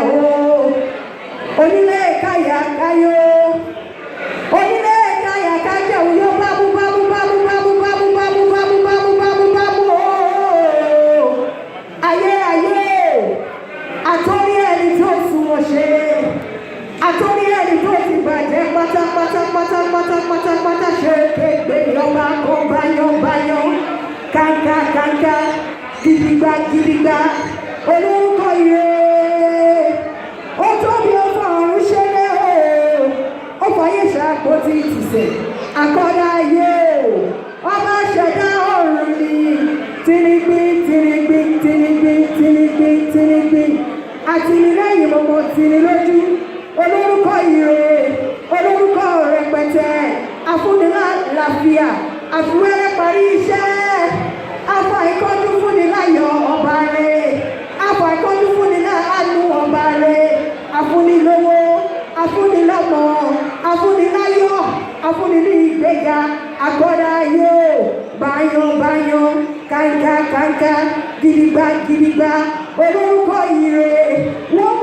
O. Onílé káyà káyó. Onílé káyà kájẹ òun yóò bámú bámú bámú bámú bámú bámú bámú bámú bámú bámú o. Ayé ayé àtọ́rí ẹni tó sunwọ̀n ṣe. Àtọ́rí ẹni tó ti bàjẹ́ pátápátá pátápátá pátápátá ṣe kégbé yọba kó báyọ̀ báyọ̀. Kàńkà kàńkà gidigba gidigba olórúkọ ire. Ó tóbi, ó fọ ọ̀run ṣẹlẹ̀ o. Ó fàyè ṣàpótí ìtìsẹ̀ àkọ́dá ayé o. Ọba ṣẹ̀dá ọ̀run ni tìrìgbì tìrìgbì tìrìgbì tìrìgbì tìrìgbì. Àtìlẹ́yìn mọ̀mọ́ tìrì lójú. Olórúkọ ire, olórúkọ rẹpẹtẹ, afúnilálàáfíà, àfiwẹ́rẹ́ parí iṣẹ́, afa ìkọ́jú fúnni láyọ̀ ọba rẹ̀, afa ìkọ́jú fúnni láàánú ọba rẹ̀, afúnilówó, afúnilọ́mọ, afúniláyọ̀, afúnni ní ìgbéga, akọ́dá ayé o, báyọ̀ báyọ̀, kàńkà kàńkà, gidigba gidigba, olórúkọ ire wọ́n.